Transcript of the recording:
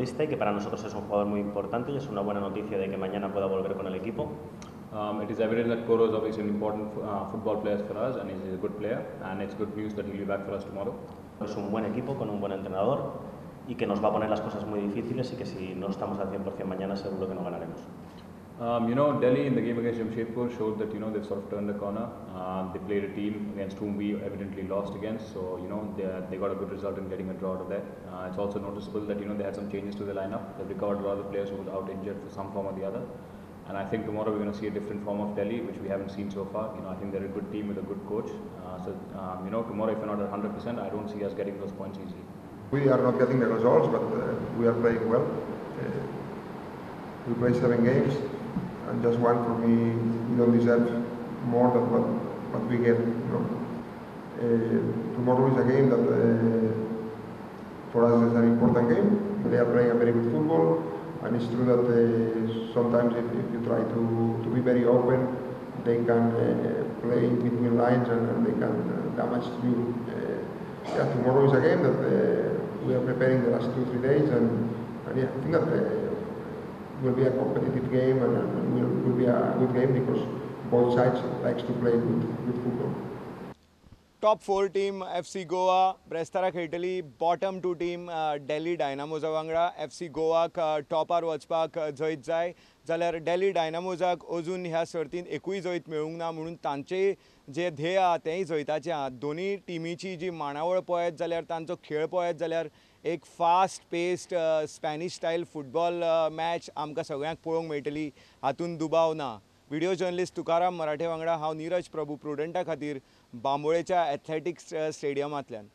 futbolista y que para nosotros es un jugador muy importante y es una buena noticia de que mañana pueda volver con el equipo. It is evident that Coro is obviously an important football player for us and he's a good player, and it's good news that he'll be back for us tomorrow. Es un buen equipo con un buen entrenador y que nos va a poner las cosas muy difíciles y que si no estamos al 100% mañana seguro que no ganaremos. Delhi in the game against Jamshedpur showed that they've sort of turned the corner. They played a team against whom we evidently lost against, so they got a good result in getting a draw out of there. It's also noticeable that they had some changes to the lineup. They've recovered a lot of the players who were out injured for some form or the other. And I think tomorrow we're going to see a different form of Delhi, which we haven't seen so far. I think they're a good team with a good coach. So tomorrow, if we're not at 100%, I don't see us getting those points easily. We are not getting the results, but we are playing well. We play seven games, and just one for me, we don't deserve more than what we get. Tomorrow is a game that for us is an important game. They are playing a very good football, and it's true that sometimes if you try to be very open, they can play between lines and they can damage you. Yeah, tomorrow is a game that we are preparing the last 2, 3 days, and yeah, I think that will be a competitive game and will be a good game because both sides likes to play good, good football. Top four team FC Goa ब्रेस्तारा खेळटली bottom to team Delhi डायनामोजा वांगडा. F C गोवाक टॉपार वचपाक जैत जाय जाल्यार daily डायनामोजाक अजून ह्या सर्तींत एकूय जैत मेळूंक ना, म्हणून तांचे जे ध्येय आहा तेंय जैताचें आहा. दोनूय टिमीची जी मांडावळ पळयत जाल्यार, तांचो खेळ पळयत जाल्यार एक fast paced Spanish style football match आमकां सगळ्यांक पळोवंक मेळटली हातूंत दुबाव ना. व्हिडिओ जर्नलिस्ट तुकाराम मराठे वांगडा हांव नीरज प्रभू, प्रुडंटा खातीर बांबोळेच्या एथलेटिक्स स्टेडियमांतल्यान.